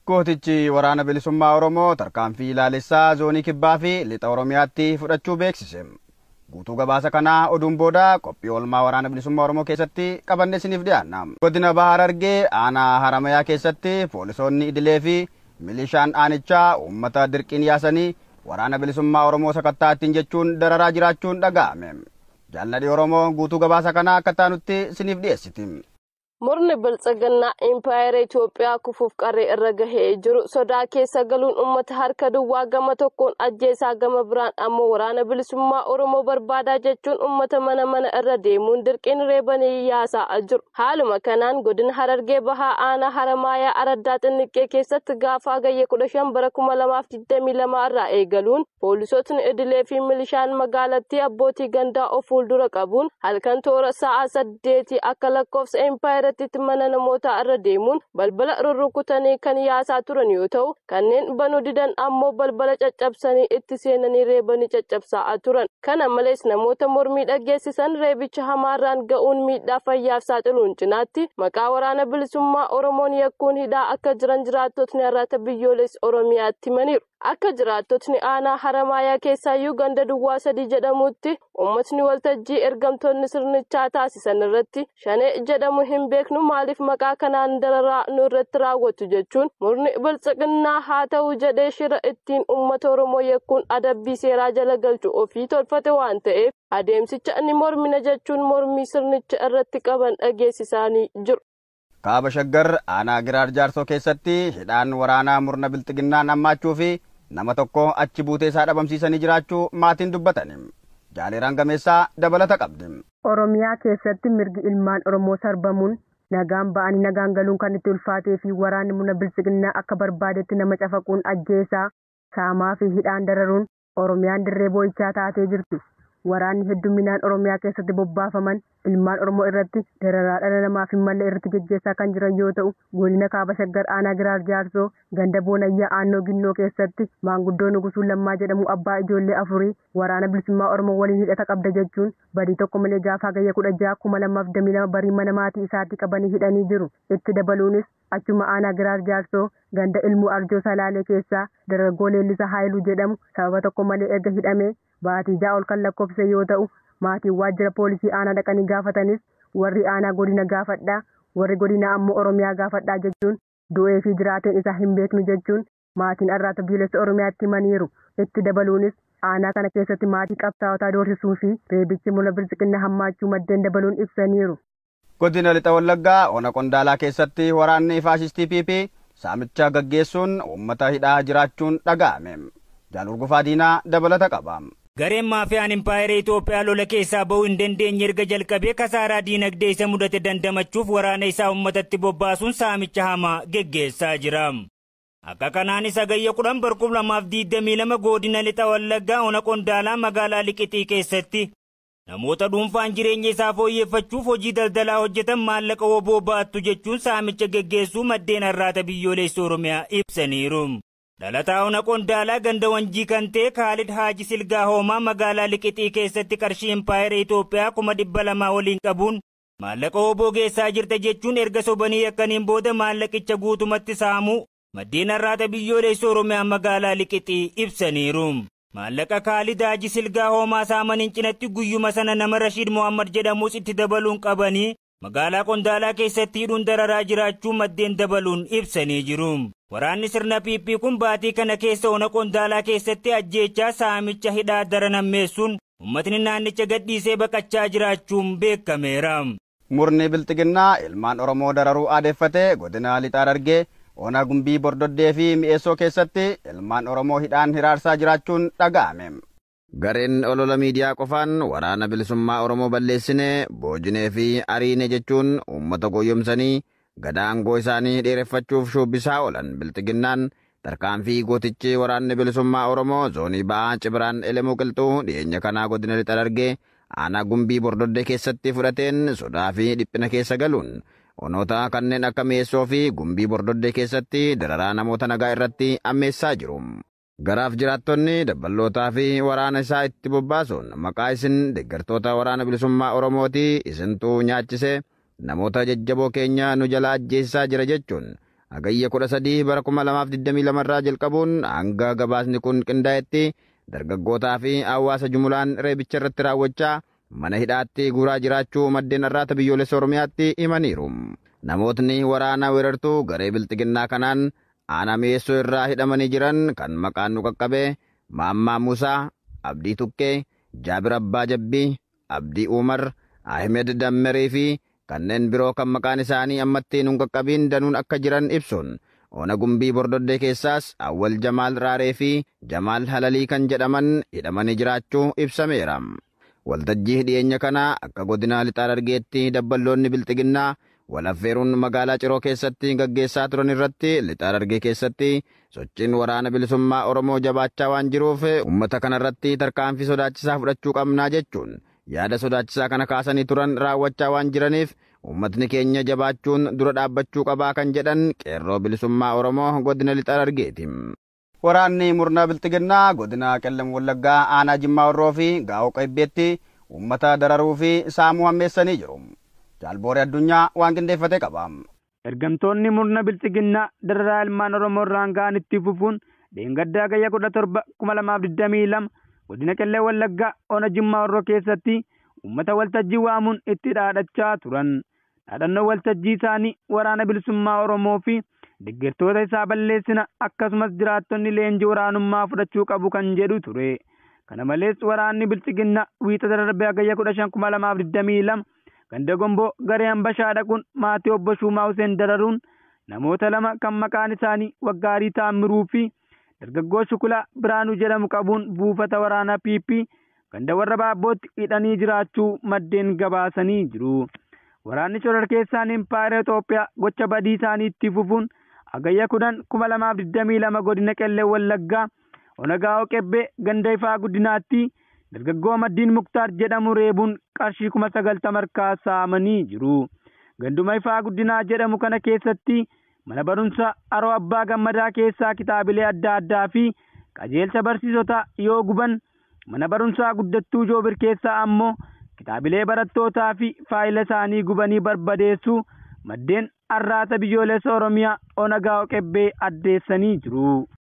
Gootichi Waraana Bilisummaa Oromoo tarkaanfii ilaalessaa zoonii kibbaa fi lixa Oromiyaatti fudhachuu beeksise. Guutuu gabaasa kanaa oduun booda qophii oolmaa Waraana Bilisummaa Oromoo keessatti qabanne isiniif dhiyaanna. Godina Baha Harargee aanaa Haramayaa keessatti poolisoonni idilee fi milishaan aanichaa uummata dirqiin yaasanii Waraana Bilisummaa Oromoo sakattaa ittiin jechuun dararaa jiraachuun dhaga'ame. Jaalladhi Oromoo guutuu gabaasa kanaa akka taanutti isiniif dhiyeessiti. Murni biltsiginnaa Impaayera Itoophiyaa kufuuf qarree irra gahee jiru sodaa keessa galuun uummata harka duwwaa gama tokkoon ajjeesaa gama biraan ammoo waraana bilisummaa Oromoo barbaadaa jechuun uummata mana mana irra deemuun dirqiin reebanii yaasaa jiru. Haaluma kanaan godina Harargee Bahaa aanaa Haramaayaa Araddaa Xinniqqee keessatti gaafa Hagayya 15 bara 2022 irraa eegaluun poolisootni idilee fi milishaan magaalattii abbootii gandaa of fuuldura qabuun halkan toora sa'a 8 akka lakkoofsa Impaayera mana namootaa irra deemuun balbala rurrukutanii kan yaasaa turan yoo ta'u, kanneen banuu didan ammoo balbala caccabsanii itti seenanii reebanii caccabsaa turan. Kana malees namoota mormii dhageessisan reebicha hamaarraan ga'uun miidhaa fayyaaf saaxiluun cinaatti maqaa waraana bilisummaa Oromoon yakkuun hidhaa akka jiran jiraattotni Arraata Biyyoolessa Oromiyaatti himaniiru. Akka jiraattotni aanaa Haramaayaa keessaayyuu ganda duwwaa 3 jedhamutti uummatni waltajjii ergamtoonni sirnichaa taasisan irratti shanee jedhamu hin beeknu maaliif maqaa kanaan dararaa nu irratti raawwatu jechuun murni biltsiginnaa haa ta'u jedhee shira ittiin uummata Oromoo yakkuun adabbii seeraa jala galchu ofii tolfate waan ta'eef adeemsicha ni mormina jechuun mormii sirnicha irratti qaban dhageessisaanii jiru. Kaaba Shaggar aanaa Giraar Jaarsoo keessatti hidhaan waraanaa murna biltsiginnaan hammaachuu fi nama tokko achi buutee isaa dhabamsiisanii jiraachuu maatiin dubbatani. Jaaleeraan Gameessaa dabalata qabdi. Oromiyaa keessatti mirgi ilmaan Oromoo sarbamuun nagaan ba'anii nagaan galuun kan itti ulfaatee fi waraanni murna biltsiginnaa akka barbaadetti nama cafaquun ajjeesaa, saamaa fi hidhaan dararuun Oromiyaan dirree boo'ichaa taatee jirti. Waraanni hedduminaan Oromiyaa keessatti bobbaafaman ilmaan Oromoo irratti dararaa dhala namaaf hin malle irratti geggeessaa kan jiran yoo ta'u, godina Kaaba Shaggar aanaa Giraar Jaarsoo ganda Boonayyaa Aannoo Ginnoo keessatti maanguddoo Nugusuu Lammaa jedhamu abbaa ijoollee 4 waraana bilisummaa Oromoo waliin hidhata qabda jechuun badii tokko malee gaafa Hagayya 16 2022 barii mana maatii isaatti qabanii hidhanii jiru. Itti dabaluunis achuma aanaa Giraar Jaarsoo ganda Ilmuu Arjoo Salaalee keessaa dargaggoo Leellisaa Haayiluu jedhamu sababa tokko malee erga hidhamee baatii 6 ol kan lakkoofse yoo ta'u, maatiin waajjira poolisii aanaa dhaqanii gaafatanis warri aanaa godina gaafadhaa, warri godina ammoo Oromiyaa gaafadhaa jechuun du'ee fi jiraateen isaa hin beeknu jechuun maatiin Arraata Biyyoolessa Oromiyaatti himaniiru. Itti dabaluunis aanaa kana keessatti maatii qabsaa'otaa doorsisuu fi reebichi murna biltsiginnaa hammaachuu maddeen dabaluun ibsaniiru. Godina Lixa Wallaggaa ona Qondaalaa keessatti waraanni faashistii PP saamicha gaggeessuun uummata hidhaa jiraachuun dhaga'ame. Jaalurgufaa Diinaa dabalata qaba. Gareen maafiyaan Impaayera Itoophiyaa lola keessaa ba'uu hin dandeenye erga jalqabee kasaaraa diinagdee isa mudate dandamachuuf waraana isaa uummatatti bobbaasuun saamicha hamaa geggeessaa jira. Akka kanaanis Hagayya 10 bara 2022 godina Lixa Wallaggaa ona Qondaalaa magaalaa Liqixii keessatti namoota dhuunfaan jireenya isaa fooyyeffachuuf hojii daldalaa hojjetan maallaqa woboo baattu jechuun saamicha geggeessuu maddeen Arraata Biyyoolessa Oromiyaa ibsaniiru. Dhalataa ona Qondaalaa ganda Wanjii kan ta'e Kaalid Haaji Silgaa Hoomaa magaalaa Liqixii keessatti qarshii Impaayera Itoophiyaa 200,000 waliin qabuun maallaqa woboo geessaa jirta jechuun erga sobanii yakkaniin booda maallaqicha guutumatti saamuu maddeen Arraata Biyyoolessa Oromiyaa magaalaa Liqixii ibsaniiru. Maallaqa Kaalid Haaji Silgaa Hoomaa saamaniin cinatti guyyuma sana nama Rashiid Mohammad jedhamus itti dabaluun qabanii magaalaa Qondaalaa keessatti hidhuun dararaa jiraachuu maddeen dabaluun ibsanii jiru. Waraanni sirna PP kun baatii kana keessa ona Qondaalaa keessatti ajjeechaa saamicha hidhaa daranammeessuun uummatni naannicha gadhiisee baqachaa jiraachuun beekameera. Murni biltsiginnaa ilmaan Oromoo dararuu aadeeffatee godina Lixaa Harargee ona Gumbii Bordoddee fi Mi'eessoo keessatti ilmaan Oromoo hidhaan hiraarsaa jiraachuun dhaga'ame. Gareen olola miidiyaa qofaan waraana bilisummaa Oromoo balleessine boojinee fi ariine jechuun uummata goyyomsanii gadaangoo isaanii dheereffachuuf shubbisaa oolan biltsiginnaan tarkaanfii gootichi waraanni bilisummaa Oromoo zoonii ba'aa Cibiraan Elemuu Qilxuu dhiyeenya kanaa godina Lixa Harargee aanaa Gumbii Bordoddee keessatti fudhateen sodaa fi dhiphina keessa galuun onoota kanneen akka Mi'eessoo fi Gumbii Bordoddee keessatti dararaa namoota nagaa irratti ammeessaa jiru. Garaaf jiraattonni dabballootaa fi waraana isaa itti bobbaasuun maqaa isin deeggartoota waraana bilisummaa Oromooti isintuu nyaachise namoota jajjaboo keenya nu jala ajjeessaa jira jechuun Hagayya 13 bara 2022 irraa jalqabuun hanga gabaasni kun qindaa'etti dargaggootaa fi hawaasa jumulaan reebicha irratti raawwachaa mana hidhaatti guuraa jiraachuu maddeen Arraata Biyyoolessa Oromiyaatti himaniiru. Namootni waraana weerartuu garee bilxiginnaa kanaan aanaa Mi'eessoo irraa hidhamanii jiran kan maqaan nu qaqqabe Maammaa Musaa, Abdii Tukkee, Jaabir Abbaa Jabbii, Abdii Umar, Ahmed Dammeree fi kanneen biroo kan maqaan isaanii ammatti nu qaqqabiin danuun akka jiran ibsuun Ona Gumbii Bordoddee keessaas Awwal Jamaal Raaree fi Jamaal Halalii kan jedhaman hidhamanii jiraachuu ibsameera. Waltajjii dhiyeenya kanaa akka godina Lixaa Harargeetti dabballoonni bilxiginnaa wal affeeruun magaalaa Ciroo keessatti gaggeessaa turan irratti Lixaa Harargee keessatti sochiin waraana bilisummaa Oromoo jabaachaa waan jiruuf uummata kanarratti tarkaanfii sodaachisaa fudhachuu qabnaa jechuun yaada sodaachisaa kana kaasanii turan raawwachaa waan jiraniif uummatni keenya jabaachuun dura dhaabbachuu qabaa kan jedhan qeerroo bilisummaa Oromoo godina Lixaa Harargeeti. Waraanni murna bilxiginnaa godina Qellem Wallaggaa aanaa Jimmaa Horroo fi Gaa'oo Qaybeetti uummata dararuu fi saamuu hammeessanii jiru. Jaalbooree Addunyaa waan qindeeffate qaba. Ergamtoonni murna bilxiginnaa dararaa ilmaan Oromoo irraan ga'an itti fufuun dheengaddaa Hagayya 17, 2022 godina Qellem Wallaggaa ona Jimmaa Horroo keessatti uummata waltajjii waamuun itti dhaadachaa turan. Dhaadannoo waltajjii isaanii waraana bilisummaa Oromoo fi deeggartoota isaa balleessina, akkasumas jiraattonni leenjii waraanummaa fudhachuu qabu kan jedhu ture. Kana malees waraanni bilxiginnaa wiixata darbee Hagayya 15, 2022 ganda Gomboo garee Hambashaa dhaquun maatii obbo Shuumaa Huseen dararuun namoota lama kan maqaan isaanii Waggaarii Taammiruu fi dargaggoo Shukulaa Biraanuu jedhamu qabuun buufata waraanaa PP ganda warra Baabbootti hidhanii jiraachuu maddeen gabaasanii jiru. Waraanni shororkeessaan Impaayera Itoophiyaa gocha badii isaanii itti fufuun Hagayya 10, 2022 godina Qellem Wallaggaa ona Gaa'oo Qebbee ganda Ifaa Guddinaatti dargaggoo Maddiin Muktaar jedhamu reebuun qarshii 90,000 harkaa saamanii jiru. Ganduma Ifaa Guddinaa jedhamu kana keessatti mana barumsaa Haroo Abbaa Gammadaa keessaa kitaabilee adda addaa fi qajeelcha barsiisotaa yoo guban, mana barumsaa Guddattuu Joobir keessaa ammoo kitaabilee barattootaa fi faayila isaanii gubanii barbadeessuu maddeen Arraata Biyyoolessa Oromiyaa ona Gaa'oo Qebbee addeessanii jiru.